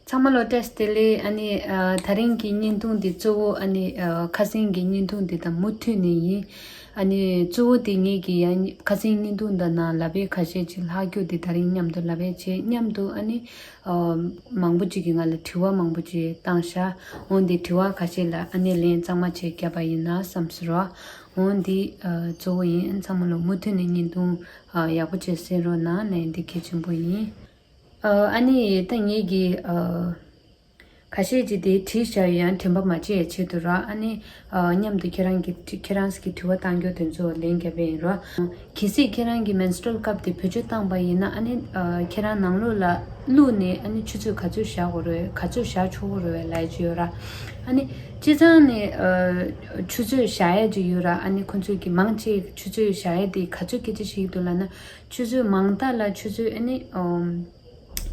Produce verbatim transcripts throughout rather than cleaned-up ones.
ཚང་མ་ལ་བཀྲ་ཤིས་བདེ་ལེགས། ཨ་ནི་ཨ། ད་རིང་གི་བརྙན་ཐུང་འདི་གཙོ་བོ་ཨ་ནི་ཨ། ཁ་སང་གི་བརྙན་ཐུང་འདི་དང་མུ་མཐུད་ནས་ཡིན། ཨ་ནི་གཙོ་བོ་དེ་ངེད་ཀྱི་ཡང་ཁ་སང་བརྙན་ཐུང་དང་ནང་ལབ་པའི་ཁ་ཤས་ཅིག་ལྷག་རྒྱུ་དེ་ད་རིང་མཉམ་དུ་ལབ་པའི་བྱས། མཉམ་དུ་ཨ་ནི་ཨ། མང་པོ་ཅིག་གིས་ང་ལ་དྲི་བ་མང་པོ་ཅིག་བཏང་ཤག་འོན་ཏེ་དྲི་བ་ཁ་ཤས་ལ་ཨ་ནི་ལན་གཙང་མ་བྱས་བརྒྱབ་པ་ཡིན་ན་བསམ་ཟེར་བ། འོན་ཏེ་ཨ། གཙོ་བོ་ཡིན། ཚང་མ་ལ་མུ་མཐུད་ནས་བརྙན་ཐུང་ཨ། ཡག་པོ་བྱས་གཟིགས་རོགས་གནང་ལན་འདི་གལ་ཆེན་པོ་ཡིན། ཨ། ཨ་ནི་ད་ངེད་ཀྱི་ཨ། ཁ་ཤས་ཀྱིས་དེ་བྲིས་བཞག་ཡོད། ཡང་དྲན་པ་མ་བརྗེད་ཡ་ཆེད་དུ་ར། ཨ་ནི་ཨ། མཉམ་དུ་ཁྱེད་རང་གི་ཁྱེད་རང་གི་དྲི་བ་བཏང་རྒྱུ་དེ་ཚོ་ལན་རྒྱབ་པ་ཡིན་ར། གལ་སྲིད་ཁྱེད་རང་གི་menstrual cup དེ་བེད་སྤྱོད་བཏང་པ་ཡིན་ན། ཨ་ནི་ཨ། ཁྱེད་རང་ནང་ལོགས་ལ་བླུགས་ནས་ཨ་ནི་ཆུ་ཚོད་ག་ཚོད་བཞག་དགོས་རེད། ག་ཚོད་བཞག་ཆོག་གི་རེད་ལབ་ཀྱི་ཡོད་ར། ཨ་ནི་སྤྱིར་བཏང་ནས་ཨ། ཆུ་ཚོད་བཞག་ཡ་ཅིག་ཡོད་ར། ཨ་ནི་ཁོང་ཚོས་ཀྱི་མང་ཆེ་ཆུ་ཚོད་བཞག་ཡ་དེ་ག་ཚོད་སྐད་ཆ་བཤད་ཀྱི་འདུག་ལབ་ན། ཆུ་ཚོད་མང་དག་ལ་ཆུ་ཚོད་ཨ་ནི་ཨམ།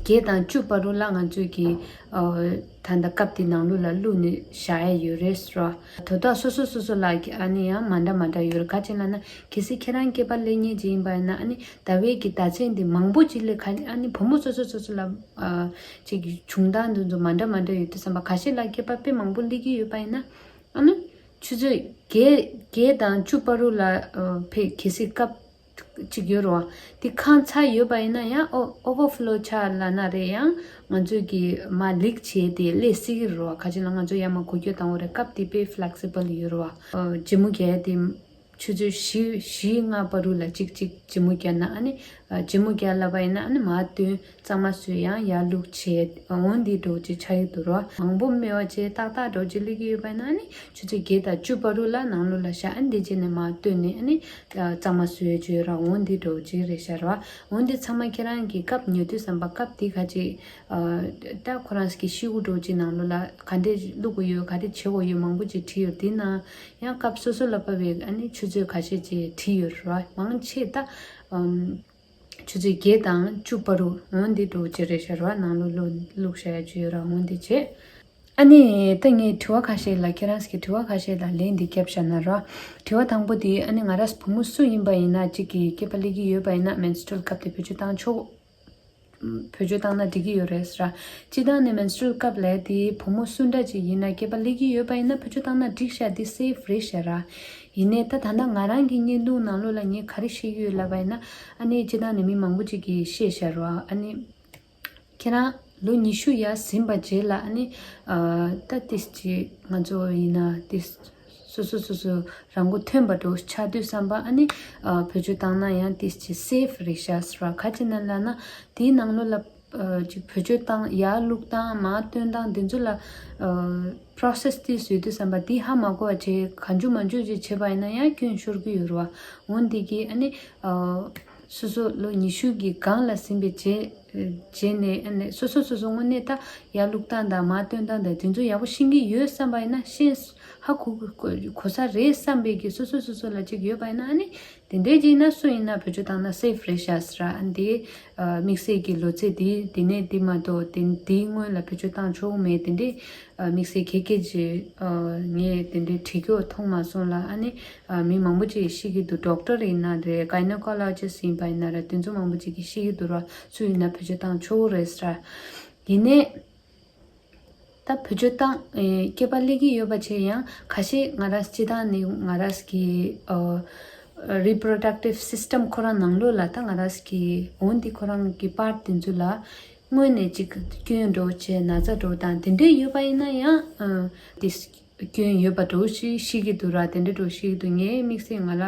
བརྒྱད་དང་བཅུ་བར་དུ་ལ་ང་ཚོས་ཀྱི་ཨ། ད་ལྟ་ཀབ་དེ་ནང་ལོགས་ལ་བླུགས་ནས་བཞག་ཡ་ཡོད་རེད་ཟེར་བ། དོ་བདག་སོ་སོ་སོ་སོ་ལ་ཨ་ནི་ཡང་མ་འདྲ་མ་འདྲ་ཡོད་རེད། ག་ཅི་ལབ་ན་གལ་སྲིད་ཁྱེད་རང་སྐྱེས་པ་ལེགས་ཉེས་ཅིག་ཡིན་པ་ཡིན་ན། ཨ་ནི་ཟླ་བའི་གི་ཟླ་ཚན་དེ་མང་པོ་ཅིག་ལས་ཁ་ཨ་ནི་བུ་མོ་སོ་སོ་སོ་སོ་ལ་ཨ། ཅིག་གི་བྱུང་སྟངས་འདི་ཚོ་མ་འདྲ་མ་འདྲ་ཡོད་དུས་ཙམ་པ། ཁ་ཤས་ལ་སྐྱེས་པ་དཔེ་མང་པོ་སླེབས་ཀྱི་ཡོད་པ་ཡིན་ན། ཨ་ནི་ཆུ་ཚོད་བརྒྱད་བརྒྱད་དང་བཅུ་བར་དུ་ལ་ཨ། ཕེ་གལ་སྲིད་ཀབ་ཅིག་ཡོད་རེད་བ། དེ་ཁེངས་ཚར་ཡོད་པ་ཡིན་ན་ཡང་ཨོ། overflow ཆགས་ལབ་ན་རེད། ཡང་ང་ཚོས་ཀྱི་མར་ལིག་བྱས་ཏེ་སླེབས་སྲིད་ཀྱི་རེད་བ། ག་ཅི་ལབ་ན་ང་ཚོ་ཡར་མར་འགུལ་སྐྱོད་བཏང་བ་རེད། ཀབ་དེ་དཔེ་flexible ཡོད་རེད་བ། ཨ། ལྗིད་མོ་རྒྱག་ཡ་དེ་ཆུ་ཚོད་བཞི་བཞི་ལྔ་བར་དུ་ལ་གཅིག་གཅིག་ལྗིད་མོ་རྒྱག་ན། ཨ་ནི་ཨ། ལྗིད་མོ་རྒྱག་ལབ་པ་ཡིན་ན་ཨ་ནི་མར་བཏོན། གཙང་མ་བཟོས། ཡང་ཡར་བླུགས་བྱས། འོ་འདི་འདྲ་བོ་ཅིག་ཆགས་ཀྱི་འདུག་ར། མང་པོ་སྨྲས་པ་བྱས་ཏག་ཏག་འདྲ་བོ་ཅིག་སླེབས་ཀྱི་ཡོད་པ་ཡིན་ན། ཨ་ནི་ཆུ་ཚོད་བརྒྱད་དང་བཅུ་བར་དུ་ལ་ནང་ལོགས་ལ་བཞག་ཨ་ནི་འདི་རྗེས་ནས་མར་བཏོན་ནས་ཨ་ནི་ཨ། གཙང་མ་བཟོས་བྱས་ར། འོ་འདི་འདྲ་བོ་ཅིག་རེད་ཤག་ར། འོ་འདི་ཚང་མ་ཁྱེད་རང་གིས་ཀབ་ཉོ་དུས་ཙམ་པ་ཀབ་འདི་ག་ཅིག་ཨ། ད་ཁོ་རང་གི་ཤེལ་སྒོ་འདྲ་བོ་ཅིག་ནང་ལོགས་ལ་ག་འདྲས་བླུག་དགོས་ཡོད། ག་འདྲས་བྱེད་དགོས་ཡོད། མང་པོ་ཅིག་བྲིས་ཡོད། དེ་ནང་ཡང་ཀབ་སོ་སོ་ལ་བབས་པའི་ཨ་ནི་ཆུ་ཚོད་ཁ་ཤས་ཅིག་བྲིས་ཡོད་ར། མང་ཆེ་ད་ཨམ། ཆུ་ཚོད་བརྒྱད་དང་བཅུ་བར་དུ་འོ་འདི་འདྲ་བོ་ཅིག་རེད་ཤག་ར། ནང་ལོགས་བླུགས་བླུགས་བཞག་ཡ་ཅིག་ཡོད་ར། འོ་འདི་བྱས། ཨ་ནི་ད་ངས་དྲི་བ་ཁ་ཤས་ལ། ཁྱེད་རང་གི་དྲི་བ་ཁ་ཤས་ལ་ལན་འདི་བརྒྱབ་བཞག་ན་ར། དྲི་བ་དང་པོ་དེ་ཨ་ནི་ང་རང་བུ་མོ་སུ་ཡིན་པ་ཡིན་ན་གཅིག་གིས་སྐྱེས་པ་སླེབས་ཀྱི་ཡོད་པ་ཡིན་ན་menstrual cup དེ་བེད་སྤྱོད་བཏང་ཆོག་བེད་སྤྱོད་བཏང་ན་འགྲིག་གི་ཡོད་རེད་ཟེར། སྤྱིར་བཏང་ནས་menstrual cup ལབ་དེ་བུ་མོ་སུ་འདྲ་ཅིག་ཡིན་ན་སྐྱེས་པ་སླེབས་ཀྱི་ཡོད་པ་ཡིན་ན་བེད་སྤྱོད་བཏང་ན་འགྲིག་ཤག་དེ་safe རེད་ཤག་ར། ཡིན་ནའི་ད་ད་ལྟ་ང་རང་གི་བརྙན་ཐུང་ནང་ལོགས་ལ་ངས་ག་རེ་བཤད་ཀྱི་ཡོད་ལབ་པ་ཡིན་ན། ཨ་ནི་སྤྱིར་བཏང་ནས་མི་མང་པོ་ཅིག་གིས་བཤད་ཤག་ར། ཨ་ནི་ཁྱེད་རང་ལོ་ཉི་ཤུ་ཡར་ཟིན་པ་རྗེས་ལ་ཨ་ནི་ཨ། ད་ཏིས་ཅིག་ང་ཚོ་ཡིན་ན་ཏིས་སོ་སོ་སོ་སོ་རང་མགོ་ཐོན་པ་འདྲ་ཆགས་དུས་ཙམ་པ་ཨ་ནི་ཨ། བེད་སྤྱོད་བཏང་ན་ཡང་ཏིས་ཅིག་safe རེད་ཤག་ཟེར་བ། ག་ཅི་ལབ་ན་དེའི་ནང་ལོགས་ལ་ཨ། ཅིག་བེད་སྤྱོད་བཏང་ཡར་བླུགས་སྟངས་མར་བཏོན་སྟངས་དེ་ཚོ་ལ་ཨ། process དེ་བཟོས་དུས་ཙམ་པ་དེ་ཧ་མ་གོ་བ་བྱས་གང་བྱུང་མང་བྱུང་ཅིག་བྱས་པ་ཡིན་ན་ཡང་སྐྱོན་ཤོར་གི་ཡོད་རེད་བ། འོ་འདི་གིས་ཨ་ནི་ཨ། སོ་སོ་ལོ་ཉི་ཤུ་གི་སྒང་ལ་ཟིན་པའི་རྗེས་རྗེས་ནས་ཨ་ནི་སོ་སོ་སོ་སོ་དངོས་གནས་ད་ཡར་བླུགས་སྟངས་དང་མར་བཏོན་སྟངས་དང་དེ་ཚོ་ཡག་པོ་ཤེས་ཀྱི་ཡོད་བསམ་པ་ཡིན་ན། ཤེས་ཧ་གོ་གོ་ས་རེད་བསམ་པའི་གི་སོ་སོ་སོ་སོ་ལ་ཅིག་ཡོད་པ་ཡིན་ན། ཨ་ནི་དེ་འདྲའི་ཅིག་ཡིན་ན་སུ་ཡིན་ན་བེད་སྤྱོད་བཏང་ན་safe རེད་ཤག་ཟེར། ཨ་ནི་དེ་དམིགས་བསལ་གྱི་ལོ་ཚད་དེ་དེ་ནས་དེ་མ་གཏོགས་དེ་དེའི་སྔོན་ལ་བེད་སྤྱོད་བཏང་ཆོག་གི་མེད། དེ་འདྲའི་དམིགས་བསལ་གལ་ཆེ་ཅིག་ངས་དེ་འདྲའི་བྲིས་ཀྱོག་མཐོང་མ་སོང་ལ། ཨ་ནི་ཨ། མི་མང་པོ་ཅིག་ཤེས་ཀྱི་འདུག doctor ཡིན་ན་རེད། gynecologist ཡིན་པ་ཡིན་ན་རེད། དེ་ཚོ་མང་པོ་ཅིག་གིས་ཤེས་ཀྱི་འདུག་ར། སུ་ཡིན་ན་བེད་སྤྱོད་བཏང་ཆོག་གི་རེད་ཟེར། ཡིན་ནའི་ད་བེད་སྤྱོད་བཏང་ཨེ། སྐྱེས་པ་སླེབས་ཀྱི་ཡོད་པ་བྱས་ཡང་ཁ་ཤས་ང་རང་སྤྱིར་བཏང་ནས་ང་རང་གི་ཨ། reproductive system ཁོ་རང་ནང་ལོགས་ལ་ད་ང་རང་གི་འོ་འདི་ཁོ་རང་གི་part དེ་ཚོ་ལ་དངོས་གནས་ཅིག་སྐྱོན་འདྲ་བོ་བྱས་ན་ཚ་འདྲ་བོ་དང་དེ་འདྲས་ཡོད་པ་ཡིན་ན་ཡང་ཨ། དེ་སྐྱོན་ཡོད་པ་འདྲ་བོ་ཞིག་ཤེས་ཀྱི་འདུག་ར། དེ་འདྲ་འདྲ་བོ་ཤེས་ཀྱི་འདུག་ངའི་དམིགས་བསལ་ང་ལ་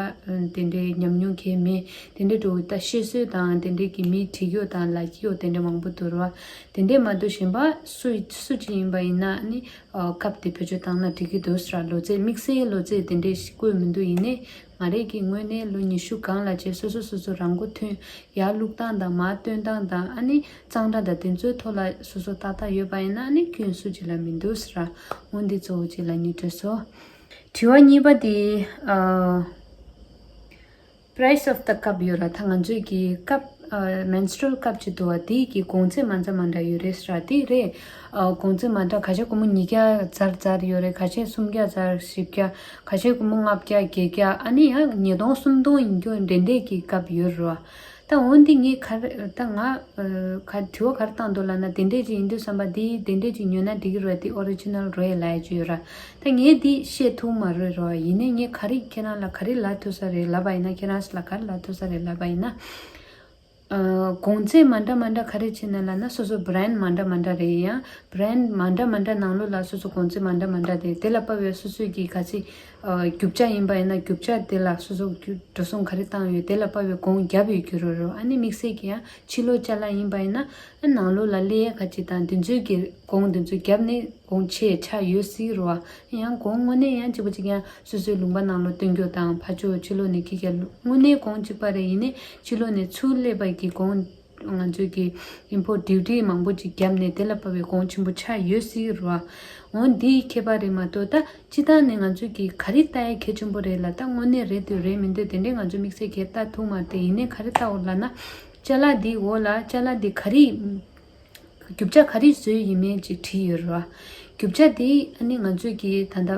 དེ་འདྲའི་ཉམས་མྱོང་གང་ཡང་མེད། དེ་འདྲ་འདྲ་བོ་ད་བཤད་སྲོལ་དང་དེ་འདྲའི་གི་མི་བྲིས་ཀྱོག་དང་ལབ་ཀྱོག་དེ་འདྲ་མང་པོ་འདུག་ར། དེ་འདྲས་མ་གཏོགས་གཞན་པ་སུ་སུ་ཅིག་ཡིན་པ་ཡིན་ན་ནི་ཨ། ཀབ་དེ་བེད་སྤྱོད་བཏང་ན་འགྲིག་གི་འདུག་ཟེར། ལོ་ཚད་དམིགས་བསལ་ལོ་ཚད་དེ་འདྲས་ཤིག་བཀོད་མི་འདུག་ཡིན་ནའི་ང་རང་གི་ངོས་ནས་ལོ་ཉི་ཤུ་སྒང་ལ་བྱས་སོ་སོ་སོ་སོ་རང་མགོ་ཐོན། ཡར་བླུགས་སྟངས་དང་མར་བཏོན་སྟངས་དང་ཨ་ནི་གཙང་སྦྲ་དང་དེ་ཚོའི་ཐོག་ལ་སོ་སོ་ཏག་ཏག་ཡོད་པ་ཡིན་ན་ནི་སྐྱོན་སུ་གཅིག་ལ་མི་འདུག་ཟེར། འོ་འདི་གཙོ་བོ་གཅིག་ལབ་སྙིང་འདོད་སོང་། དྲི་བ་གཉིས་པ་དེ་ཨ། price of the cup ཡོད་ར། ད་ང་ཚོའི་གི་ཀབ་ཨ། menstrual cup ཅིག་འདུག་བ། དེའི་གི་གོང་ཚད་མ་འདྲ་མ་འདྲ་ཡོད་རེད་ཟེར། དེ་རེད། ཨ། གོང་ཚད་མ་འདྲ། ཁ་ཤས་སྒོར་མོ་ཉིས་བརྒྱ་ཙམ་ཙམ་ཡོད་རེད། ཁ་ཤས་སུམ་བརྒྱ་ཙམ་བཞི་བརྒྱ། ཁ་ཤས་སྒོར་མོ་ལྔ་བརྒྱ་བརྒྱད་བརྒྱ། ཨ་ནི་ཡང་ཉིས་སྟོང་སུམ་སྟོང་ཡིན་རྒྱུ་འདྲ་འདྲ་གི་ཀབ་ཡོད་རེད་བ། ད་འོན་ཏེ་ངས་ག་རེ་ད་ང་ཨ་ག་དྲི་བ་ག་རེ་བཏང་འདུག་ལབ་ན། དེ་འདྲས་ཅིག་ཡིན་དུས་ཙམ་པ་འདི་དེ་འདྲས་ཅིག་ཉོས་ན་འགྲིག་གི་རེད། དེ་ཨོ་རི་ཇི་ནལ་རེད་ལབ་ཡ་ཅིག་ཡོད་ར། ད་ངས་འདི་བཤད་ཐུབ་མ་རེད་ར། ཡིན་ནའི་ངས་ག་རེ་ཁྱེད་རང་ལ་ག་རེ་ལབ་ཐུབ་ས་རེད་ལབ་པ་ཡིན་ན། ཁྱེད་རང་ལ་ག་རེ་ལབ་ཐུབ་ས་རེད་ལབ་པ་ཡིན་ན། ཨ་གོང་ཚད་མ་འདྲ་མ་འདྲ་ག་རེ་བྱས་ནས་ལབ་ན། སོ་སོ་བྷི་རན་ཌི་མ་འདྲ་མ་འདྲ་རེད། ཡང་བྷི་རན་ཌི་མ་འདྲ་མ་འདྲ་ནང་ལོགས་ལ་སོ་སོ་གོང་ཚད་མ་འདྲ་མ་འདྲ་རེད། དེ་ལ་དཔག་པའི་སོ་སོའི་གི་ག་ཚད་ཨ་རྒྱུ་ཆ་ཡིན་པ་ཡིན་ན། རྒྱུ་ཆ་དེ་ལ་སོ་སོ་རྒྱུ་འགྲོ་སོང་ག་རེ་བཏང་ཡོད། དེ་ལ་དཔག་པའི་གོང་བརྒྱབ་ཡོད་རྒྱུ་རེད་རོ། ཨ་ནི་དམིགས་བསལ་གྱི་ཡང་ཕྱི་ལོགས་ཅ་ལག་ཡིན་པ་ཡིན་ན། ཨ་ནང་ལོགས་ལ་སླེབས་ཡ་ག་ཅིག་དང་དེ་ཚོའི་གི་གོང་དེ་ཚོ་བརྒྱབ་ནས་གོང་ཆེ་ཆགས་ཡོད་སྲིད་རོ། ཡང་གོང་དངོས་གནས་ཡང་གཅིག་པ་གཅིག་ཡང་སོ་སོའི་ལུང་པ་ནང་ལོགས་བཏོན་རྒྱུ་དང་། ཕར་ཕྱོགས་ཕྱི་ལོགས་ནས་ཁྱི་རྒྱལ་དངོས་གནས་གོང་གཅིག་པ་རེད། ཡིན་ནའི་ཕྱི་ལོགས་ནས་ཚུར་སླེབས་པ་གི་གོང་ང་ཚོས་ཀྱི་ཨིམ་པོར་ཊི་ཌིའུ་ཊི་མང་པོ་ཅིག་བརྒྱབ་ནས་དེ་ལ་དཔག་པའི་གོང་ཆེན་པོ་ཆགས་ཡོད་སྲིད་རོ། འོ་འདིའི་ཁྱད་པར་རེད་མ་གཏོགས། ད་སྤྱི་བཏང་ནས་ང་ཚོས་ཀྱི་ག་རེ་ལྟ་ཡ་གལ་ཆེན་པོ་རེད་ལབ། ད་དངོས་གནས་རེད་འདོད་རེད་མི་འདོད་དེ་འདྲས་ང་ཚོ་དམིགས་བསལ་གྱི་ལྟ་ཐུབ་མ་རེད། ཡིན་ནའི་ག་རེ་ལྟ་འོ་ལབ་ན། ཅ་ལག་འདིའི་འོག་ལ་ཅ་ལག་འདི་ག་རེ་རྒྱུ་ཆ་ག་རེ་བཟོས་ཡིན་མིན་ཅིག་བྲིས་ཡོད་རེད་བ། རྒྱུ་ཆ་དེ་ཨ་ནི་ང་ཚོས་ཀྱི་ད་ལྟ་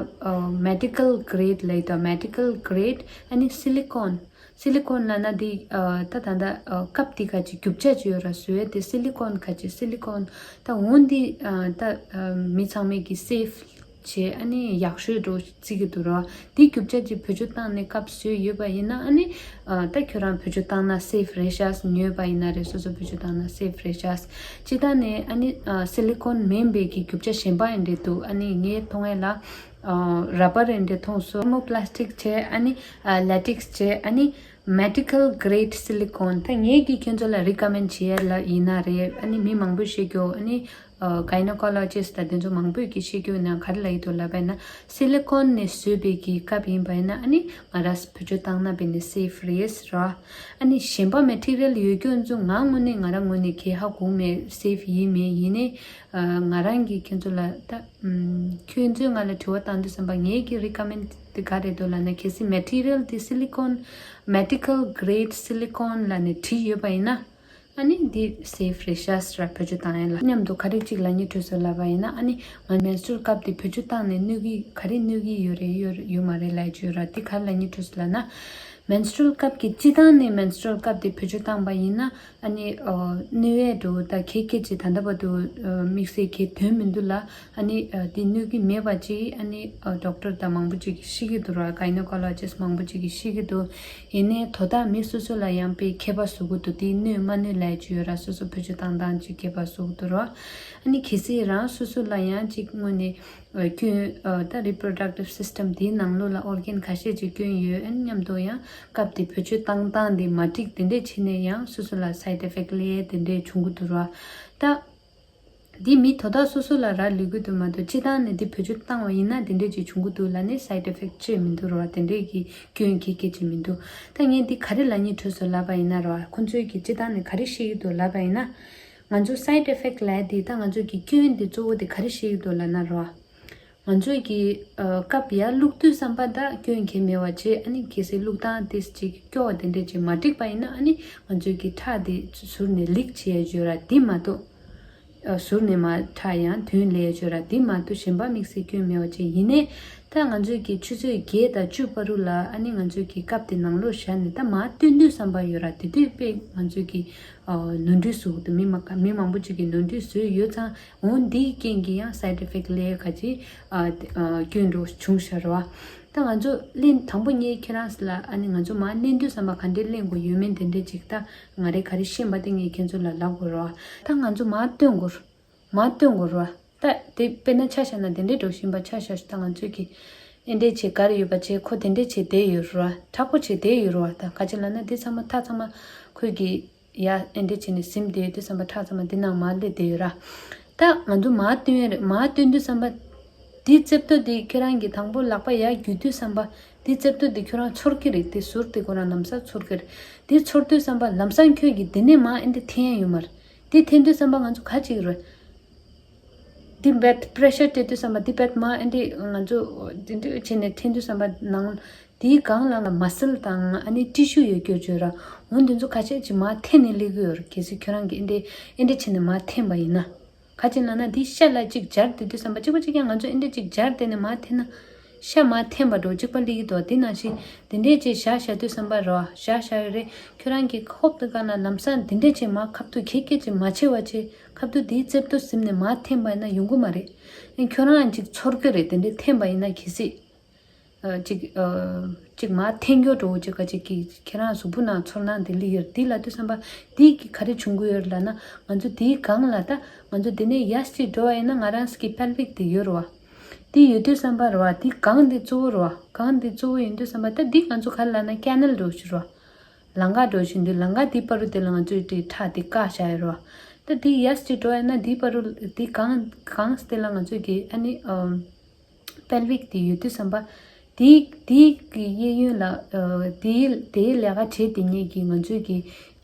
མེ་ཌི་ཀལ་གྷི་རེ་ཌི་ལབ་ཡོད་དོ། མེ་ཌི་ཀལ་གྷི་རེ་ཌི། ཨ་ནི་སི་ལི་ཀོན། སི་ལི་ཀོན་ལབ་ན་དེ་ཨ་ད་ད་ལྟ་ཨ་ཀབ་དེ་ག་ཅིག་རྒྱུ་ཆ་ཅིག་ཡོད་ར། བཟོས་དེ་སི་ལི་ཀོན་ག་ཅིག་སི་ལི་ཀོན། ད་འོ་འདི་ཨ་ད་ཨ་མི་ཚང་མས་ཀྱི་སེབ་བྱས། ཨ་ནི་ཡག་ཤོས་འགྲོ་བརྩི་གི་འདུག་ར། འདི་རྒྱུ་ཆ་ཅིག་བེད་སྤྱོད་བཏང་ནས་ཀབ་བཟོས་ཡོད་པ་ཡིན་ན། ཨ་ནི་ཨ་ད་ཁྱོད་རང་བེད་སྤྱོད་བཏང་ན་སེབ་རེད་ཤག་ཉོས་པ་ཡིན་ན་རེད། སོ་སོ་བེད་སྤྱོད་བཏང་ན་སེབ་རེད་ཤག་སྤྱི་བཏང་ནས་ཨ་ནི་ཨ་སི་ལི་ཀོན་མིན་པའི་གི་རྒྱུ་ཆ་གཞན་པ་ཡང་འདྲ་འདུག་ཨ་ནི་ངས་མཐོང་ཡས་ལ་ཨ་ར་བར་ཡང་འདྲ་མཐོང་སོང་། ཐར་མོ་པི་ལ་སི་ཊིག་བྱས། ཨ་ནི་ཨ་ལེ་ཊེག་སི་བྱས། ཨ་ནི་མེ་ཌི་ཀལ་གྷི་རེ་ཌི་སི་ལི་ཀོན། ད་ངས་ཀྱིས་ཁྱོད་ཚོ་ལ་རི་ཀ་མེན་ཌི་བྱེད་ཡས་ལ་ཡིན་ན་རེད། ཨ་ནི་མི་མང་པོས་བཤད་རྒྱུ། ཨ་ནི་ཨ་གའི་ནོ་ཀོ་ལོ་ཇི་སི་ཊི་དང་དེ་ཚོ་མང་པོས་ཀྱིས་བཤད་རྒྱུ་ནང་ག་རེ་ལབ་ཡོད་འདུག་ལབ་པ་ཡིན་ན། སི་ལི་ཀོན་ནས་བཟོས་པའི་གི་ཀབ་ཡིན་པ་ཡིན་ན། ཨ་ནི་ང་རང་བེད་སྤྱོད་བཏང་ན་དཔེ་ནི་སེབ་རེད་ར། ཨ་ནི་གཞན་པ་མེ་ཊི་རི་ཡལ་ཡོད་རྒྱུ་ཚོ་ང་དངོས་གནས་ང་རང་ངོས་ནས་གལ་ཧ་གོ་མེད། སེབ་ཡིན་མིན། ཡིན་ནའི་ཨ་ང་རང་གིས་ཁྱོད་ཚོ་ལ་ད་ཨམ་ཁྱོད་ཚོས་ང་ལ་དྲི་བ་བཏང་དུས་ཙམ་པ་ངས་ཀྱིས་རི་ཀ་མེན་ཌི་དེ་ག་རེ་འདུག་ལབ་ན། གལ་སྲིད་མེ་ཊི་རི་ཡལ་དེ་སི་ལི་ཀོན། མེ་ཌི་ཀལ་གྷི་རེ་ཌི་སི་ལི་ཀོན་ལབ་ནས་བྲིས་ཡོད་པ་ཡིན་ན། ཨ་ནི་འདི་སེབ་རེད་ཤག་ར། བེད་སྤྱོད་བཏང་ཡས་ལ། མཉམ་དུ་ག་རེ་གཅིག་ལབ་སྙིང་འདོད་སོང་ལབ་པ་ཡིན་ན། ཨ་ནི་ང་མེན་སི་ཊུ་རལ་ཀབ་དེ་བེད་སྤྱོད་བཏང་ནས་གནོད་ཀྱི་ག་རེ་གནོད་ཀྱི་ཡོད་རེད་ཡོད་ཡོད་མ་རེད་ལབ་ཀྱི་ཡོད་ར། དེ་ག་རེ་ལབ་སྙིང་འདོད་སོང་ལབ་ན། མེན་སི་ཊུ་རལ་ཀབ་ཀྱི་སྤྱི་བཏང་ནས་མེན་སི་ཊུ་རལ་ཀབ་དེ་བེད་སྤྱོད་བཏང་པ་ཡིན་ན། ཨ་ནི་ཨ་གནོད་ཡས་འགྲོ་ད་གལ་སྐད་ཅིག་ད་ལྟ་བར་དུ་ཨ་དམིགས་བསལ་གྱི་ཐོན་མི་འདུག་ལ། ཨ་ནི་ཨ་དེ་གནོད་ཀྱི་མེད་པ་ཅིག་ཨ་ནི་ཨ་ཌོག་ཊར་དང་མང་པོ་ཅིག་གིས་བཤད་ཀྱི་འདུག་ར། གའི་ནོ་ཀོ་ལོ་ཇི་སི་ཊི་མང་པོ་ཅིག་གིས་བཤད་ཀྱི་འདུག་ཡིན་ནའི་དོ་བདག་མི་སོ་སོ་ལ་ཡང་དཔེ་ཁྱད་པར་བཟོ་གི་འདུག་དེ་གནོད་མ་གནོད་ལབ་ཀྱི་ཡོད་ར། སོ་སོ་བེད་སྤྱོད་བཏང་སྟངས་ཅིག་ཁྱད་པར་བཟོ་གི་འདུག་ར། ཨ་ནི་གལ་སྲིད་རང་སོ་སོ་ལ་ཡང་ཅིག་དངོས་གནས་ཨ་སྐྱོན་ཨ་ད་རི་པོ་རོ་ཌག་ཊིབ་སི་སི་ཊམ་དེའི་ནང་ལོགས་ལ་ཨོར་གན་ཁ་ཤས་ཅིག་སྐྱོན་ཡོད། ཨ་ནི་མཉམ་དུ་ཡང་ཀབ་དེ་བེད་སྤྱོད་བཏང་སྟངས་དེ་མ་འགྲིག་དེ་འདྲས་བྱས་ནས་ཡང་སོ་སོ་ལ་སའིཌ་ཨི་ཕེག་ཊི་སླེབས་དེ་འདྲས་བྱུང་གི་འདུག་ར། ད་འདི་མི་དོ་བདག་སོ་སོ་ལ་རག་ལས་ཀྱི་འདུག་མ་གཏོགས། སྤྱིར་བཏང་ནས་འདི་བེད་སྤྱོད་བཏང་བ་ཡིན་ན་དེ་འདྲས་ཅིག་བྱུང་གི་འདུག་ལབ་ནས་སའིཌ་ཨི་ཕེག་ཊི་ཅིག་མི་འདུག་ར། དེ་འདྲས་ཀྱི་སྐྱོན་གྱི་སྐད་ཅིག་མི་འདུག་ད་ངས་འདི་ག་རེ་ལབ་སྙིང་འདོད་སོང་ལབ་པ་ཡིན་ན་ར། ཁོང་ཚོས་ཀྱི་སྤྱིར་བཏང་ནས་ག་རེ་བཤད་ཀྱི་འདུག་ལབ་པ་ཡིན་ན། ང་ཚོ་སའིཌ་ཨི་ཕེག་ཊི་ལབ་དེ་ད་ང་ཚོ་གི་སྐྱོན་དེ་གཙོ་བོ་དེ་ག་རེ་བཤད་ཀྱི་འདུག་ལབ་ན་ར། ང་ཚོས་ཀྱི་ཨ་ཀབ་ཡར་བླུགས་དུས་ཙམ་པ་ད་སྐྱོན་གང་ཡང་མེད་པ་བྱས། ཨ་ནི་གལ་སྲིད་བླུགས་སྟངས་དེ་ཅིག་སྐྱོ་བ་དེ་འདྲས་ཅིག་མ་འགྲིག་པ་ཡིན་ན། ཨ་ནི་ང་ཚོས་ཀྱི་ཁྲག་དེ་ཟུར་ནས་ལིག་བྱེད་ཡ་ཡོད་ར། དེ་མ་གཏོགས་ཨ་ཟུར་ནས་མར་ཁྲག་ཡང་ཐོན་ལེ་ཡ་ཡོད་ར། དེ་མ་གཏོགས་གཞན་པ་དམིགས་བསལ་སྐྱོན་མེད་པ་བྱས། ཡིན་ནའི་ད་ང་ཚོས་ཀྱི་ཆུ་ཚོད་བརྒྱད་དང་བཅུ་བར་དུ་ལ་ཨ་ནི་ང་ཚོས་ཀྱི་ཀབ་དེ་ནང་ལོགས་བཞག་ནས་ད་མར་བཏོན་དུས་ཙམ་པ་ཡོད་ར། དེ་དུས་དཔེ་ང་ཚོས་ཀྱི་ཨ་ནོར་འཁྲུལ་བཟོ་གི་འདུག་མི་མ་མི་མང་པོ་ཅིག་གིས་ནོར་འཁྲུལ་བཟོས་ཡོད་ཙང་། འོ་འདིའི་རྐྱེན་གྱིས་ཡང་སའིཌ་ཨི་ཕེག་ཊི་ལབ་ཡ་ག་ཅིག་ཨ་ཨ་སྐྱོན་འགྲོ་བྱུང་ཤག་ར་བ། ད་ང་ཚོ་ལེན་དང་པོ་ངས་ཁྱེད་རང་ལ་ཨ་ནི་ང་ཚོ་མར་ལེན་དུས་ཙམ་པ་ག་འདྲས་ལེན་དགོས་ཡོད་མེད་དེ་འདྲས་ཅིག་ད་ང་རས་ག་རེ་ཤེས་པ་དེ་ངས་ཁྱེད་ཚོ་ལ་ལབ་དགོས་ར་བ། ད་ང་ཚོ་མར་བཏོན་དགོས་ར། མར་བཏོན་དགོས་ར་བ། ད་དེ་དཔེར་ན་ཆ་བཞག་ན་དེ་འདྲས་འགྲོ་བཞིན་པ་ཆ་བཞག་ཤག་ད་ང་ཚོས་ཀྱི་ཨེ་འདྲས་བྱས་ག་རེ་ཡོད་པ་བྱས། ཁོ་དེ་འདྲས་བྱས་བསྡད་ཡོད་ར་བ། མཁྲེགས་པོ་བྱས་བསྡད་ཡོད་ར་བ། ད་ག་ཅི་ལབ་ན་དེ་ཚང་མ་ཁྲག་ཚང་མ་ཁོས་ཀྱི་ཡ་ཨེ་འདྲས་བྱས་ནས་ཟིན་བསྡད་ཡོད་དུས་ཙམ་པ་ཁྲག་ཚང་མ་འདི་ནང་མར་སླེབས་བསྡད་ཡོད་ར། ད་ང་ཚོ་མར་བཏོན་ཡ་རེད། མར་བཏོན་དུས་ཙམ་པ་འདི་རྩེབ་ཏོ་འདི་ཁྱོད་རང་གིས་དང་པོ་ལག་པ་ཡར་བརྒྱུད་དུས་ཙམ་པ་འདི་རྩེབ་ཏོ་འདི་ཁྱོད་རང་ཚོར་གྱི་རེད། འདི་ཟུར་འདི་ཁོ་རང་ལམ་སང་ཚོར་གྱི་རེད། འདི་ཚོར་དུས་ཙམ་པ་ལམ་སང་ཁྱོད་ཀྱིས་འདི་ནས་མར་ཨེ་འདྲས་འཐེན་ཡ་ཡོད་མ་རེད། འདི་འཐེན་དུས་ཙམ་པ་ང་ཚོ་ག་བྱེད་ཀྱི་རེད། འདི་རྦད་པེ་རེ་ཤར་སྤྲད་དུས་ཙམ་པ་འདི་རྦད་མར་ཨེ་འདྲས་ང་ཚོ་འདི་འདྲས་བྱས་ནས་འཐེན་དུས་ཙམ་པ་ནང་དེའི་སྒང་ལ་མ་སེལ་དང་ཨ་ནི་ཊི་ཤུ་ཡོད་རྒྱུ་བརྗོད་ར། འོ་འདི་ཚོ་ཁ་ཤས་ཅིག་མར་འཐེན་ནས་སླེབས་ཀྱི་ཡོད་རེད། གལ་སྲིད་ཁྱོད་རང་གིས་ཨེ་འདྲས་ཨེ་འདྲས་བྱས་ནས་མར་འཐེན་པ་ཡིན་ན། ག་ཅི་ལབ་ན་འདི་ཤ་ལ་ཅིག་སྦྱར་བསྡད་དུས་ཙམ་པ་གཅིག་པ་གཅིག་རྐྱང་ང་ཚོ་ཨེ་འདྲས་ཅིག་སྦྱར་བསྡད་ནས་མར་འཐེན་ན། ཤ་མར་འཐེན་པ་འདྲ་བོ་གཅིག་པ་སླེབས་ཀྱི་འདུག་དེ་ནང་བཞིན་དེ་འདྲས་ཅིག་ཞག་ཞག་དུས་བསམ་པ་རེད་བ། ཞག་ཞག་ཡོད་རེད། ཁྱོད་རང་གི་ཧོབ་ཏེ་ག་ན་ལམ་སང་དེ་འདྲས་ཅིག་མར་ཁ་ཐུག་ཁྱེད་སྐད་ཅིག་མ་བྱེད་པ་ཅིག་ཁ་ཐུག་དེའི་རྩེབ་ཏུ་ཟིན་ནས་མར་འཐེན་པ་ཡིན་ན་ཡོང་གི་མ་རེད། ཨེ་ཁྱོད་རང་ཅིག་ཚོར་གི་རེད། དེ་འདྲས་འཐེན་པ་ཡིན་ན་གལ་སྲིད། ཨ་ཅིག་ཨ་ཅིག་མར་འཐེན་རྒྱུ་འདྲ་བོ་ཅིག་ག་ཅིག་གིས་ཁྱེད་རང་གཟུགས་པོ་ནང་ཚོར་སྣང་དེ་སླེབས་ཡོད་རེད། དེ་ལབ་དུས་བསམ་པ་དེ་གི་ག་རེ་བྱུང་གི་ཡོད་རེད་ལབ་ན། ང་ཚོ་དེའི་སྒང་ལ་ད་ང་ཚོ་དེ་ནས་ཡར་ཅིག་འགྲོ་བ་ཡིན་ན་ང་རང་གི་པེལ་བིག་དེ་ཡོད་རེད་བ། དེ་ཡོད་དུས་བསམ་པ་རེད་བ། དེ་སྒང་དེ་གཙོ་བོ་རེད་བ། སྒང་དེ་གཙོ་བོ་ཡིན་དུས་བསམ་པ་ད་དེ་ང་ཚོ་ག་རེ་ལབ་ན་ཀེ་ནལ་འདྲ་བོ་ཞིག་རེད་བ། ལམ་ཁ་འདྲ་བོ་ཞིག་འདུག་ལམ་ཁ་དེའི་བར་དུ་དེ་ལ་ང་ཚོས་དེ་ཁྲག་དེ་བཀག་བཞག་ཡོད་རེད་བ། ད་དེ་ཡར་ཅིག་འགྲོ་ཡིན་ན་དེའི་བར་དུ་དེ་སྒང་སྒང་དེ་ལ་ང་ཚོས་གི་ཨ་ནི་ཨམ། པེལ་བིག་དེ་ཡོད་དུས་བསམ་པ། དེའི་དེའི་གི་གཡས་གཡོན་ལ་ཨ་དེའི་དེའི་ལས་ཀ་བྱེད་དེ་ཉིད་ཀྱི་ང་ཚོའི་གི་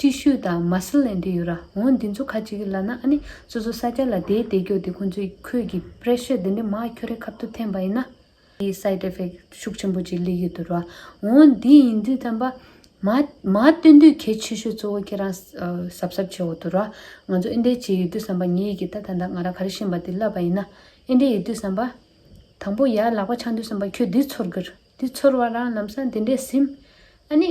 ཊི་ཤུ་དང་མ་སལ་ལ་འདྲེས་ཡོད་ར། འོ་འདི་ཚོ་ཁ་ཅིག་གི་ལབ་ན་ཨ་ནི་སོ་སོ་ས་ཆ་ལ་བསྡད་བསྡད་རྒྱུ་དེ་ཁོང་ཚོའི་ཁོས་གི་པི་རེ་ཤར་དེ་འདྲ་མར་ཁྱོད་རའི་ཁ་ཐུག་འཐེན་པ་ཡིན་ན། དེའི་སའིཌ་ཨི་ཕེག་ཤུགས་ཆེན་པོ་ཅིག་སླེབས་ཡོད་འདུག་ར། འོ་འདི་ཡིན་དུས་བསམ་པ། མ་མ་སྟོན་དུས་གལ་ཆེ་ཤོས་གཙོ་བོ་ཁྱེད་རང་ཨ་གཟབ་གཟབ་བྱེད་དགོས་འདུག་ར། ང་ཚོ་ཨེ་འདྲས་བྱེད་ཡོད་དུས་བསམ་པ་ངེད་ཀྱིས་ད་ད་ལྟ་ང་རང་ག་རེ་ཤེས་པ་དེ་ལབ་པ་ཡིན་ན། ཨེ་འདྲས་ཡོད་དུས་བསམ་པ། དང་པོ་ཡར་ལག་པ་འཆང་དུས་བསམ་པ་ཁྱོད་འདི་ཚོར་གི་རེད། འདི་ཚོར་བ་རང་ལམ་སང་དེ་འདྲས་ཟིན། ཨ་ནི།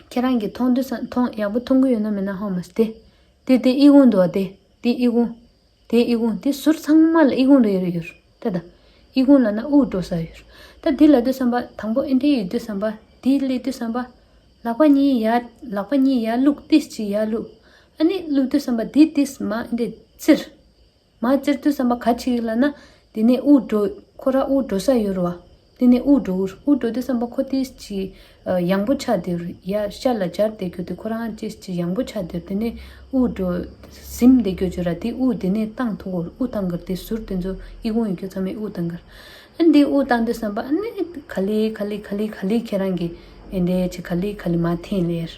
ཁྱེད་རང་གིས་མཐོང་དུས་སམ་མཐོང་ཡག་པོ་མཐོང་གི་ཡོད་ན་མེད་ན་ཧ་མ་སྟེ། དེ་དེ་ཨི་ཁུང་འདུག་བ་དེ། དེ་ཨི་ཁུང་། དེ་ཨི་ཁུང་། དེ་ཟུར་ཚང་མ་ལ་ཨི་ཁུང་རེ་རེ་ཡོད་རེད་ད། ཨི་ཁུང་ལབ་ན་དབུགས་འགྲོ་ས་ཡོད་རེད། ད་དེ་ལབ་དུས་བསམ་པ་དང་པོ་ཨེ་འདྲས་ཡོད་དུས་བསམ་པ། དེ་སླེབས་དུས་བསམ་པ། ལག་པ་གཉིས་ཡར་ལག་པ་གཉིས་ཡར་བླུགས་ཏིས་ཅིག་ཡར་བླུགས། ཨ་ནི་བླུགས་དུས་བསམ་པ་དེ་ཏིས་མ་ཨེ་འདྲས་བཙིར། མར་བཙིར་དུས་བསམ་པ་ག་ཅིག་ལབ་ན། དེ་ནས་དབུགས་འགྲོ། ཁོ་ར་དབུགས་འགྲོ་ས་ཡོད་རེད་བ། དེ་ནས་དབུགས་འགྲོ་གི་རེད། དབུགས་འགྲོ་དུས་བསམ་པ་ཁོ་ཏིས་ཅིག་ཡངས་པོ་ཆགས་བསྡད་རེད། ཡར་ཤར་ལ་འབྱར་བསྡད་རྒྱུ་དེ་ཁོ་རང་ཏིས་ཅིག་ཡངས་པོ་ཆགས་བསྡད་རེད། དེ་ནས་དབུགས་འགྲོ། ཟིན་བསྡད་རྒྱུ་ཅིག་ར། དེ་དབུགས་དེ་ནས་བཏང་ཐུབ་ཀྱི་རེད། དབུགས་བཏང་གི་རེད། དེ་ཟུར་དེ་ཚོ་ཨི་ཁུང་ཡོད་རྒྱུ་ཚང་མས་དབུགས་བཏང་གི་རེད། ཨ་འདི་དབུགས་བཏང་དུས་བསམ་པ་ཨ་ནི་ག་ལེ་ག་ལེ་ག་ལེ་ག་ལེ་ཁྱེད་རང་གིས་ཨེ་འདྲས་ཅིག་ག་ལེ་ག་ལེ་མར་འཐེན་ལེར།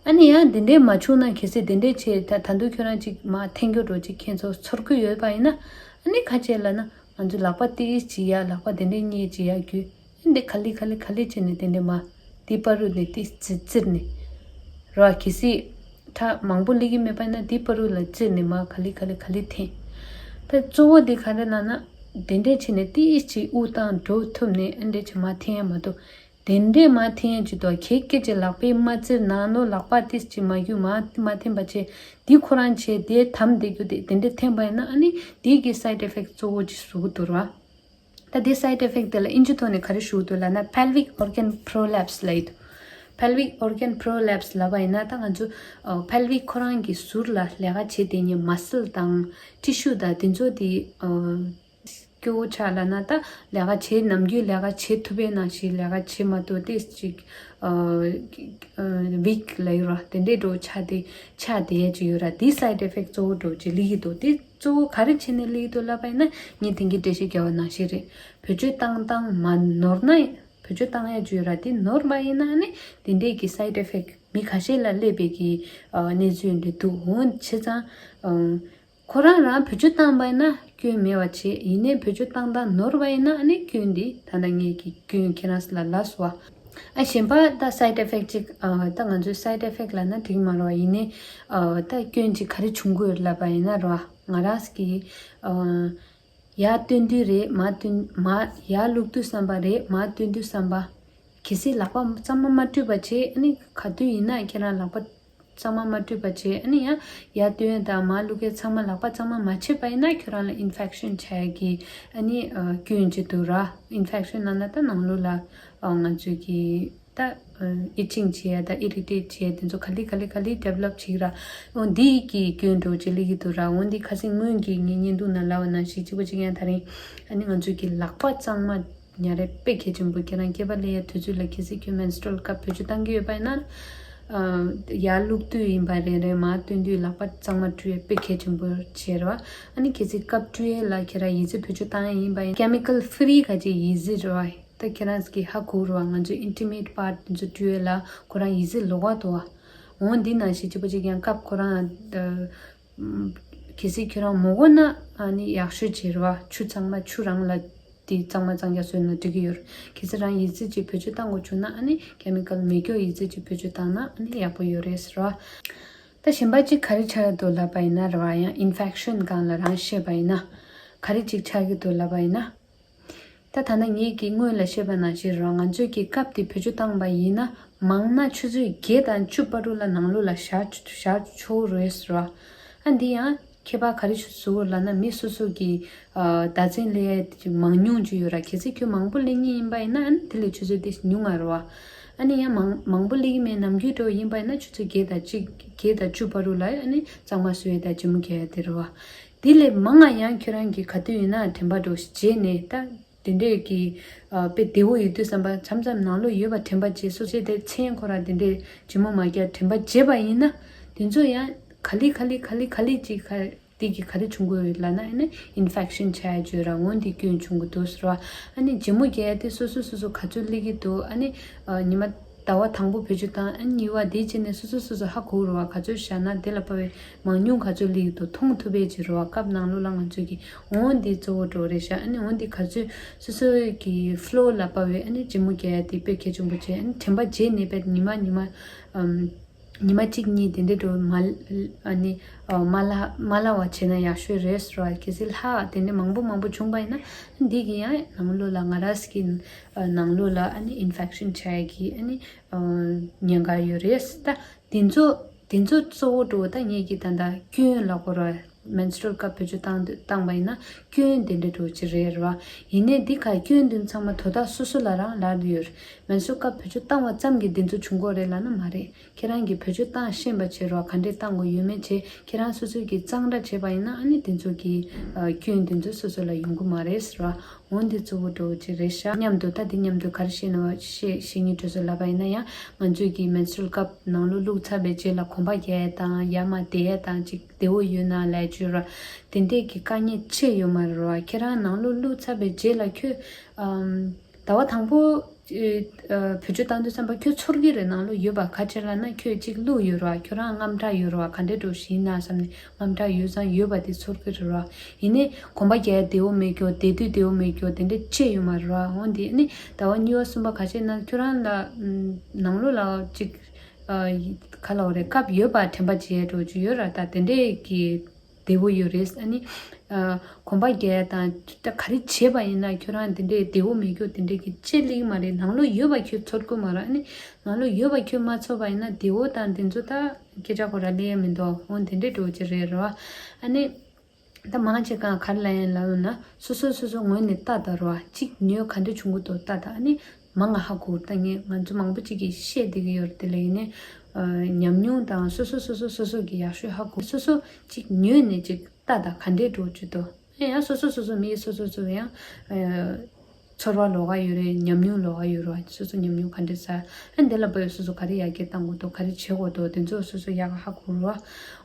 ཨ་ནི་ཡང་འདི་འདྲས་མ་བྱུང་ན་གལ་སྲིད་འདི་འདྲས་བྱས་ད་ད་དུང་ཁྱོད་རང་ཅིག་མར་འཐེན་རྒྱུ་འདྲ་ཅིག་ཁྱེད་ཚོ་ཚོར་གི་ཡོད་པ་ཡིན་ན། ཨ་ནི་ཁ་ཆེ་ལབ་ན་ང་ཚོ་ལག་པ་ཏིས་ཅིག་ཡར་ལག་པ་དེ་འདྲས་གཉིས་ཅིག་ཡར་བརྒྱུད། ཨ་འདི་ག་ལེ་ག་ལེ་ག་ལེ་བྱས་ནས་དེ་འདྲས་མར་དེ་བར་དུ་ནས་ཏིས་ཙི་བཙིར་ནས། ར་གལ་སྲིད་ཁྲག་མང་པོ་སླེབས་ཀྱི་མེད་པ་ཡིན་ན་དེ་བར་དུ་ལ་བཙིར་ནས་མར་ག་ལེ་ག་ལེ་ག་ལེ་འཐེན། ད་གཙོ་བོ་དེ་ག་རེ་ལབ་ན། དེ་འདྲས་བྱས་ནས་ཏིས་ཅིག་དབུགས་བཏང་འགྲོ་ཐུབ་ནས་ཨ་འདྲས་ཅིག་མར་འཐེན་ཡ་མ་གཏོགས། དེ་འདྲས་མར་འཐེན་ཡ་ཅིག་འདུག་ཁྱེད་སྐད་ཅིག་ལག་པས་མ་བཙིར་ནང་ནོ་ལག་པ་ཏིས་ཅིག་མ་གཡུག་མ་མ་འཐེན་པ་བྱས་འདི་ཁོ་རང་བྱས་དེ་དམ་བསྡད་རྒྱུ་དེ་དེ་འདྲས་འཐེན་པ་ཡིན་ན་ཨ་ནི་དེ་གི་སའིཌ་ཨི་ཕེག་གཙོ་བོ་ཅིག་བཟོ་གི་འདུག་ར། ད་དེ་སའིཌ་ཨི་ཕེག་དེ་ལ་ཨིན་ཇི་ཐོག་ནས་ག་རེ་ཞུ་གི་འདུག་ལབ་ན་pelvic organ prolapse ལབ་ཡི་འདུག pelvic organ prolapse ལབ་པ་ཡིན་ན་ད་ང་ཚོ་པེལ་བིག་ཁོ་རང་གི་ཟུར་ལ་ལས་ཀ་བྱེད་དེ་ཉིད་མ་སལ་དང་ཊི་ཤུ་དང་དེ་ཚོ་དེ་སྐྱོ་བོ་ཆགས་ལབ་ན་ད་ལས་ཀ་བྱེད་ནམ་རྒྱུན་ལས་ཀ་བྱེད་ཐུབ་པའི་ནང་བཞིན་ལས་ཀ་བྱེད་མ་ཐུབ་ཏེ་ཅིག་ཝིག་ལབ་ཡོད་ར། དེ་འདྲའི་འགྲོ་ཆགས་ཏེ་ཆགས་བསྡད་ཡས་ཅིག་ཡོད་ར། དེ་སའིཌ་ཨི་ཕེག་གཙོ་བོ་འགྲོ་ཅིག་སླེབས་ཀྱི་འདུག་དེ་གཙོ་བོ་ག་རེ་བྱས་ནས་སླེབས་ཀྱི་འདུག་ལབ་པ་ཡིན་ན་ངས་དེང་གི་འགྲེལ་བཤད་རྒྱག་པ་ནང་བཞིན་རེད། བེད་སྤྱོད་བཏང་བཏང་མ་ནོར་ན་བེད་སྤྱོད་བཏང་ཡས་ཅིག་ཡོད་ར། དེ་ནོར་བ་ཡིན་ན་ནི་དེ་འདྲའི་གི་སའིཌ་ཨི་ཕེག་མི་ཁ་ཤས་ལ་སླེབས་པའི་གི་གནས་ཚུལ་འདི་འདུག་འོ་བྱས་ཙང་། ཁོ་རང་རང་བེད་སྤྱོད་བཏང་བ་ཡིན་ན་སྐྱོན་མེད་པ་བྱས། ཡིན་ནའི་བེད་སྤྱོད་བཏང་སྟངས་ནོར་བ་ཡིན་ན་ཨ་ནི་སྐྱོན་འདི་ད་ལྟ་ངས་ཀྱི་སྐྱོན་ཁྱེད་རང་ལ་ལབ་སོང་བ། ཨ་གཞན་པ་ད་སའིཌ་ཨི་ཕེག་ཅིག་ད་ང་ཚོའི་སའིཌ་ཨི་ཕེག་ལབ་ན་འགྲིག་མ་རེད་བ། ཡིན་ནའི་ད་སྐྱོན་ཅིག་ག་རེ་བྱུང་གི་ཡོད་ལབ་པ་ཡིན་ན་རེད་བ། ང་རང་གི་ཡར་སྟོན་དུས་རེད། མར་སྟོན་མར་ཡར་བླུག་དུས་བསམ་པ་རེད། མར་སྟོན་དུས་བསམ་པ། གལ་སྲིད་ལག་པ་གཙང་མ་མ་བཀྲུས་པ་བྱས་ཨ་ནི་ག་དུས་ཡིན་ན་ཁྱེད་རང་ལག་པ་གཙང་མ་མ་བཀྲུས་པ་བྱས་ཨ་ནི་ཡང་ཡར་སྟོན་དང་མར་བླུག་མཁན་ཚང་མ་ལག་པ་གཙང་མ་མ་བྱས་པ་ཡིན་ན་ཁྱོད་རང་ལ་ཨིན་ཕེག་ཤན་ཆགས་ཡ་གི་ཨ་ནི་སྐྱོན་ཅིག་འདུག་ར། ཨིན་ཕེག་ཤན་ལབ་ན་ད་ནང་ལོགས་ལ་ང་ཚོའི་གི་ད་ཨིཊ་ཆིང་བྱེད་ཡ་ད་ཨི་རི་ཊེཊ་བྱེད་ཡ་དེ་ཚོ་ག་ལེ་ག་ལེ་ག་ལེ་ཌི་ཝེ་ལོབ་བྱེད་ཀྱི་ར། འོ་འདི་གི་སྐྱོན་འདྲ་བོ་ཅིག་སླེབས་ཀྱི་འདུག་ར། འོ་འདི་ཁ་སང་སྔོན་གྱི་ངའི་བརྙན་ཐུང་ནང་ལབ་པ་ནང་བཞིན་གཅིག་པ་གཅིག་ཡང་ད་རིང་ཨ་ནི་ང་ཚོའི་གི་ལག་པ་གཙང་མ་ཉར་ཡ་དཔེ་གལ་ཆེན་པོ། ཁྱེད་རང་སྐྱེས་པ་སླེབས་ཡ་དུས་ཚོད་ལ་གལ་སྲིད་ཁྱོད་མེན་སི་ཊུ་རལ་ཀབ་བེད་སྤྱོད་བཏང་གི་ཡོད་པ་ཡིན་ན། ཡར་བླུག་དུས་ཡིན་པ་རེད་རེད། མར་སྟོན་དུས་ལག་པ་གཙང་མ་བཀྲུ་ཡ་དཔེ་གལ་ཆེན་པོ་བྱས་ར། ཨ་ནི་གལ་སྲིད་ཀབ་བཀྲུ་ཡ་ལ་ཁྱེད་རང་ཡི་ཙི་བེད་སྤྱོད་བཏང་ཡ་ཡིན་པ་ཡིན་ན་ཀེ་མི་ཀལ་ཕི་རི་ག་ཅིག་ཡི་ཙི་རེད་བ། ད་ཁྱེད་རང་གིས་ཧ་གོ་རེད་བ། ང་ཚོའི་ཨིན་ཊི་མེཊ་པཱརཊ་དེ་ཚོ་བཀྲུ་ཡ་ལ་ཁོ་རང་ཡི་ཙི་ལོགས་ཀ་འདུག་བ། འོ་འདི་ནང་བཞིན་གཅིག་པ་གཅིག་ཡང་ཀབ་ཁོ་རང་གལ་སྲིད་ཁྱོད་རང་མོ་གོ་ན་ཨ་ནི་ཡག་ཤོས་བྱེད་རེད་བ། ཆུ་གཙང་མ་ཆུ་རང་ལ་དེ་གཙང་མ་གཙང་རྐྱང་བཟོས་ན་འགྲིག་གི་ཡོད་རེད། གལ་སྲིད་རང་ཡི་ཙི་ཅིག་བེད་སྤྱོད་བཏང་དགོས་བྱུང་ན་ཨ་ནི་ཀེ་མི་ཀལ་མེད་རྒྱུ་ཡི་ཙི་ཅིག་བེད་སྤྱོད་བཏང་ན་ཨ་ནི་ཡག་པོ་ཡོད་རེད་ཟེར་བ། ད་གཞན་པ་ཅིག་ག་རེ་ཆགས་ཀྱི་འདུག་ལབ་པ་ཡིན་ན་རེད་བ། ཡང་ཨིན་ཕེག་ཤན་སྒང་ལ་རང་བཤད་པ་ཡིན་ན་ག་རེ་ཅིག་ཆགས་ཀྱི་འདུག་ལབ་པ་ཡིན་ན། ད་ད་ལྟ་ངེད་ཀྱིས་སྔོན་ལ་བཤད་པ་ནང་བཞིན་རེད་བ། ང་ཚོས་ཀྱི་སྐབས་དེ་བེད་སྤྱོད་བཏང་པ་ཡིན་ན། མང་ན་ཆུ་ཚོད་བརྒྱད་དང་བཅུ་བར་དུ་ལ་ནང་ལོགས་ལ་བཞག་བཞག་ཆོག་རེད་ཟེར་བ། ཨ་འདི་ཡང་ཁྱད་པར་ག་རེ་བཟོ་བ་ལབ་ན། མི་སོ་སོ་གི་ཨ་བདག་འཛིན་སླེབས་ཡ་མང་ཉུང་ཅིག་ཡོད་ར། གལ་སྲིད་ཁྱོད་མང་པོ་སླེབས་མཁན་ཡིན་པ་ཡིན་ན། ཨ་ནི་དེ་ལས་ཆུ་ཚོད་དེ་ཉུང་ང་རེད་བ། ཨ་ནི་ཡང་མང་མང་པོ་སླེབས་ཀྱི་མེད། ནམ་རྒྱུན་འདྲ་བོ་ཡིན་པ་ཡིན་ན་ཆུ་ཚོད་བརྒྱད་དང་གཅིག་བརྒྱད་དང་བཅུ་བར་དུ་ལ་ཨ་ནི་གཙང་མ་བཟོ་ཡ་དང་ལྗིད་མོ་རྒྱག་ཡ་དེ་རེད་བ། དེ་ལས་མང་ང་ཡང་ཁྱོད་རང་གིས་ག་དུས་ཡིན་ན་དྲན་པ་འདྲ་བོ་ཞིག་བརྗེད་ནས། ད་དེ་འདྲས་ཀྱི་ཨ་དཔེ་བདེ་བོ་ཡོད་དུས་ཙམ་པ་མཚམས་མཚམས་ནང་ལོགས་ཡོད་པ་དྲན་པ་བརྗེད། སོ་སོ་དེ་མཚན་ཁོ་རང་དེ་འདྲས་ལྗིད་མོ་མ་རྒྱག་དྲན་པ་བརྗེད་པ་ཡིན་ན། དེ་ཚོ་ཡང་ག་ལེ་ག་ལེ་ག་ལེ་ག་ལེ་ཅིག་ག་དེ་གི་ག་རེ་བྱུང་གི་ཡོད་ལབ་ན། ཨ་ནི་ཨིན་ཕེག་ཤན་ཆགས་ཡ་ཅིག་ཡོད་ར། འོ་འདི་སྐྱོན་བྱུང་གི་འདུག་ཟེར་བ། ཨ་ནི་ལྗིད་མོ་རྒྱག་ཡ་དེ་སོ་སོ་སོ་སོ་ག་ཚོད་སླེབས་ཀྱི་འདུག་ཨ་ནི་ཨ་ཉི་མ་ཟླ་བ་དང་པོ་བེད་སྤྱོད་བཏང་། ཨ་ནི་གཉིས་པ་དེ་བྱས་ནས་སོ་སོ་སོ་སོ་ཧ་གོ་རེད་བ། ག་ཚོད་བཞག་ན་དེ་ལ་དཔག་པའི་མང་ཉུང་ག་ཚོད་སླེབས་ཀྱི་འདུག་མཐོང་ཐུབ་པའི་ཅིག་རེད་བ། སྐབས་ནང་ལོགས་ལ་ང་ཚོས་ཀྱི་འོ་འདི་གཙོ་བོ་འདྲ་བོ་རེད་ཤག་ཨ་ནི་འོ་འདི་ག་ཚོད་སོ་སོའི་གི་ཕ་ལོ་ལ་དཔག་པའི་ཨ་ནི་ལྗིད་མོ་རྒྱག་ཡ་དེ་དཔེ་གལ་ཆེན་པོ་བྱས། ཨ་ནི་དྲན་པ་བརྗེད་ནས་དཔེ་ཉི་མ་ཉི་མ་ཨམ། ཉི་མ་གཅིག་གཉིས་དེ་འདྲའི་འགྲོ་མ། ཨ་ནི་ཨ་མ་ལྷག་མ་ལྷག་པ་བྱས་ན་ཡག་ཤོས་རེད་ཟེར་བ། གལ་སྲིད་ལྷག་དེ་འདྲའི་མང་པོ་མང་པོ་བྱུང་པ་ཡིན་ན། འདི་གི་ཡང་ནང་ལོགས་ལ་ང་རང་སི་ཀིན་ནང་ལོགས་ལ་ཨ་ནི་ཨིན་ཕེག་ཤན་ཆགས་ཡ་གི་ཨ་ནི་ཨ་ཉེན་ཁ་ཡོད་རེད། ད་དེ་ཚོ་དེ་ཚོ་གཙོ་བོ་འགྲོ། ད་ངེད་ཀྱི་ད་ལྟ་སྐྱོན་ལབ་དགོས་རེད་བ། མེན་སི་ཊུ་རལ་ཀབ་བེད་སྤྱོད་བཏང་དུས་བཏང་པ་ཡིན་ན་སྐྱོན་དེ་འདྲ་འགྲོ་གི་རེད་རེད་བ། ཡིན་ནའི་འདི་ག་སྐྱོན་དེ་ཚང་མ་དོ་བདག་སོ་སོ་ལ་རང་ལབ་ཡོད་རེད། མེན་སི་ཊུ་རལ་ཀབ་བེད་སྤྱོད་བཏང་བ་ཙམ་གྱིས་དེ་ཚོ་བྱུང་གི་རེད་ལབ་ན་མ་རེད། ཁྱེད་རང་གིས་བེད་སྤྱོད་བཏང་ཤེས་པ་བྱེད་རོགས། ག་འདྲས་བཏང་དགོས་ཡོད་མེད་བྱེད། ཁྱེད་རང་སོ་སོ་གིས་གཙང་སྦྲ་བྱས་པ་ཡིན་ན། ཨ་ནི་དེ་ཚོ་གི་ཨ་སྐྱོན་དེ་ཚོ་སོ་སོ་ལ་ཡོང་གི་མ་རེད་ཟེར་བ། འོ་འདི་གཙོ་བོ་འདྲ་བོ་ཅིག་རེད་ཤག་མཉམ་དུ་ད་འདི་མཉམ་དུ་ག་རེ་བཤད་ན་བཤད་བཤད་སྙིང་འདོད་ཚུལ་ལབ་པ་ཡིན་ན། ཡང་ང་ཚོས་ཀྱི་མེན་སི་ཊུ་རལ་ཀབ་ནང་ལོགས་བླུགས་ཚར་བའི་རྗེས་ལ་གོམ་པ་རྒྱག་ཡ་དང་ཡར་མར་བསྡད་ཡ་དང་ཅིག་བདེ་བོ་ཡོད་ན་ལབ་བརྗོད་ར། དེ་འདྲས་ཀྱི་དཀའ་ངལ་ཆེ་ཡོད་མ་རེད་བ། ཁྱེད་རང་ནང་ལོགས་བླུགས་ཚར་བའི་རྗེས་ལ་ཁྱོད་ཨམ། ཟླ་བ་དང་པོ་ཨེ་ཨ་བེད་སྤྱོད་བཏང་དུས་ཙམ་པ་ཁྱོད་ཚོར་གྱི་རེད། ནང་ལོགས་ཡོད་པ་ག་ཅི་ལབ་ན། ཁྱོད་ཅིག་བླུགས་ཡོད་རེད་བ། ཁྱོད་རང་དངངས་སྐྲག་ཡོད་རེད་བ། ག་འདྲས་འགྲོ་ཞིག་ཡིན་ན་བསམ་ནས་དངངས་སྐྲག་ཡོད་ཙང་ཡོད་པ་དེ་ཚོར་གྱི་རེད་བ། ཡིན་ནའི་གོམ་པ་རྒྱག་ཡ་བདེ་བོ་མེད་རྒྱུ། བསྡད་དུས་བདེ་བོ་མེད་རྒྱུ་དེ་འདྲས་ཅི་ཡོད་མ་རེད་བ། འོ་འདི་ནི་ཟླ་བ་གཉིས་པ་གསུམ་པ་ག་ཅི་ན་ཁྱོད་རང་ལ་ཨམ་ནང་ལོགས་ལ་ཅིག་ཨ་ག་ལབ་དགོས་རེད། སྐབས་ཡོད་པ་དྲན་པ་བརྗེད་འགྲོ་རྒྱུ་ཡོད་ར། ད་དེ་འདྲས་ཀྱི་བདེ་བོ་ཡོད་རེད། ཨ་ནི་ཨ་གོམ་པ་རྒྱག་ཡ་དང་ད་ག་རེ་བྱས་པ་ཡིན་ན་ཁྱོད་རང་དེ་འདྲས་བདེ་བོ་མེད་རྒྱུ་དེ་འདྲས་ཀྱི་ཅི་སླེབས་ཀྱི་མ་རེད། ནང་ལོགས་ཡོད་པ་ཁྱོད་ཚོར་གྱི་མ་རེད། ཨ་ནི་ནང་ལོགས་ཡོད་པ་ཁྱོད་མ་ཚོར་བ་ཡིན་ན་བདེ་བོ་དང་དེ་ཚོ་ད་སྐད་ཆ་ཁོ་ར་སླེབས་ཡ་མི་འདུག་འོ་དེ་འདྲས་འགྲོ་གི་རེད་ར། ཨ་ནི་ད་མང་ཆེ་གང་ག་རེ་ལབ་ཡིན་ལབ་ཡོང་ན། སོ་སོ་སོ་སོ་ངོས་ནས་ལྟ་ད་ར། གཅིག་ཉོས་ག་འདྲ་བྱུང་གི་འདུག་ལྟ་ད། ཨ་ནི་མང་ང་ཧ་གོ་ད། ངས་ང་ཚོ་མང་པོ་གཅིག་གིས་བཤད་བསྡད་ཀྱི་ཡོད་རེད། དེ་ལ་ཡིན་ནའི་ཨ་ཉམས་མྱོང་དང་སོ་སོ་སོ་སོ་སོ་སོ་གི་ཡག་ཤོས་ཧ་གོ། སོ་སོ་གཅིག་ཉོས་ནས་གཅིག་ལྟ་ད་ག་འདྲས་འགྲོ་རྒྱུ་འདུག་ཨེ་ཡང་སོ་སོ་སོ་སོ་མི་སོ་སོ་སོ་ཡང་ཨ། ཚོར་བ་ལོགས་ཀ་ཡོད་རེད། ཉམས་མྱོང་ལོགས་ཀ་ཡོད་རེད། སོ་སོ་ཉམས་མྱོང་ག་འདྲ་ཟ། ཨ་འདི་ལ་བབས་སོ་སོ་ག་རེ་ཡར་རྒྱས་གཏང་དགོས་འདུག་ག་རེ་བྱེད་དགོས་འདུག་དེ་ཚོ་སོ་སོ་ཡག་ག་ཧ་གོ་ར།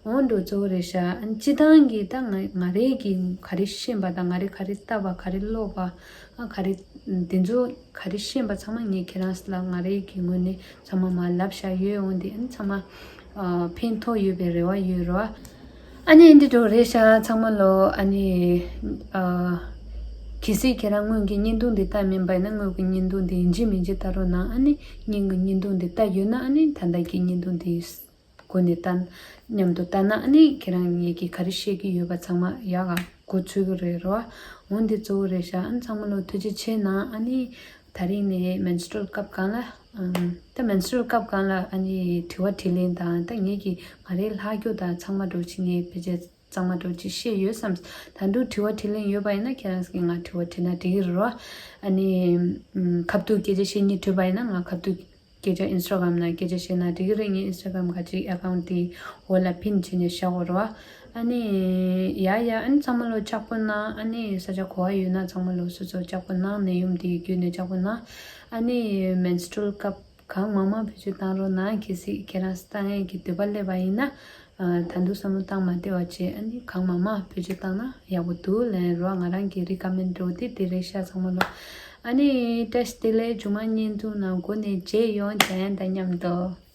འོ་འདྲ་གཙོ་བོ་རེད་ཤག་ཨ་སྤྱི་བཏང་གི་ད་ང་ང་རེ་གི་ག་རེ་ཤེས་པ་དང་། ང་རེ་ག་རེ་ལྟ་བ། ག་རེ་ཀློག་པ། ཨ་ག་རེ་དེ་ཚོ་ག་རེ་ཤེས་པ་ཚང་མ་ངས་ཁྱེད་རང་ལ་ང་རེ་གི་ངོས་ནས་ཚང་མ་མར་ལབ་བཞག་ཡོད། འོ་འདི་ཨ་ཚང་མ་ཨ་ཕན་ཐོགས་ཡོད་པའི་རེ་བ་ཡོད་ར། ཨ་ནི་འདི་འདྲ་རེད་ཤག་ཚང་མ་ལོ། ཨ་ནི་ཨ་གལ་སྲིད་ཁྱེད་རང་སྔོན་གྱི་བརྙན་ཐུང་འདི་ལྟ་མིན་པ་ཡིན་ན། སྔོན་གྱི་བརྙན་ཐུང་འདི་ཡིན་གཅིག་མིན་གཅིག་ལྟ་རོགས་གནང་། ཨ་ནི་སྔོན་གྱི་བརྙན་ཐུང་འདི་ལྟ་ཡོད་ན། ཨ་ནི་ད་ལྟ་གི་བརྙན་ཐུང་འདི་སྒོ་ནས་ལྟ། མཉམ་དུ་ལྟ་ན། ཨ་ནི་ཁྱེད་རང་ངེད་ཀྱིས་ག་རེ་བཤད་ཀྱི་ཡོད་པ་ཚང་མ་ཡག་ག་གོ་ཚུད་ཀྱི་རེད་ར། འོ་འདི་གཙོ་བོ་རེད་ཤག་ཨ་ནི་ཚང་མ་ལོ་ཐུགས་རྗེ་ཆེ་གནང་། ཨ་ནི་ད་རིང་ནས་མེན་སི་ཊུ་རལ་ཀབ་སྒང་ལ། ཨམ། ད་མེན་སི་ཊུ་རལ་ཀབ་སྒང་ལ་ཨ་ནི་དྲི་བ་དྲིས་ལན་དང་། ད་ངེད་ཀྱིས་ང་རའི་ལྷག་རྒྱུ་དང་ཚང་མ་འགྲོ་ཅིག་ངས་ཕལ་ཆེར་གཙང་མ་འགྲོ་ཅིག་བཤད་ཡོད་བསམ། ད་དུང་དྲི་བ་དྲིས་ལན་ཡོད་པ་ཡིན་ན་ཁྱེད་རང་གིས་ང་དྲི་བ་དྲིས་ན་འགྲིག་གི་རེད་ར། ཨ་ནི་ཨམ། ཁ་ཐུག་སྐད་ཆ་བཤད་སྙིང་བྲོ་བ་ཡིན་ན་ང་ཁ་ཐུག་སྐད་ཆ་ཨིན་སི་ཊ་གྷ་རམ་ནང་སྐད་ཆ་བཤད་ན་འགྲིག་གི་རེད། ངའི་ཨིན་སི་ཊ་གྷ་རམ་ག་ཅིག་ཨེ་ཀའུན་ཊི་དེ་འོག་ལ་པིན་བྱས་ནས་བཞག་དགོས་རེད་བ། ཨ་ནི་ཡ་ཡ། ཨ་ནི་ཚང་མ་ལོ་ལྕགས་པོ་གནང་། ཨ་ནི་ས་ཆ་གོ་བ་ཡོད་ན་ཚང་མ་ལོ་སོ་སོ་ལྕགས་པོ་གནང་། ནད་ཡམས་དེ་བརྒྱུད་ནས་ལྕགས་པོ་གནང་། ཨ་ནི་མེན་སི་ཊུ་རལ་ཀབ་གང་མང་མང་བེད་སྤྱོད་བཏང་རོགས་གནང་། གལ་སྲིད་ཁྱེད་རང་བཏང་ཡས་ཀྱི་འདོད་པ་སླེབས་པ་ཡིན་ན། ཨ། ད་དུང་བསམ་བློ་བཏང་མ་བདེ་བ་བྱས། ཨ་ནི་གང་མང་མང་བེད་སྤྱོད་བཏང་ན་ཡག་པོ་འདུག་ལབ་རོགས། ང་རང་གི་རི་ཀ་མེན་འདྲ་བོ་དེ་དེ་རེད་ཤག་ཚང་མ་ལོ། ཨ་ནི་བཀྲ་ཤིས་བདེ་ལེགས། མཇུག་མ་བརྙན་ཐུང་ནང་སྒོ་ནས་མཇལ་ཡོང་། འཇམ་དབྱངས་དང་མཉམ་དུ།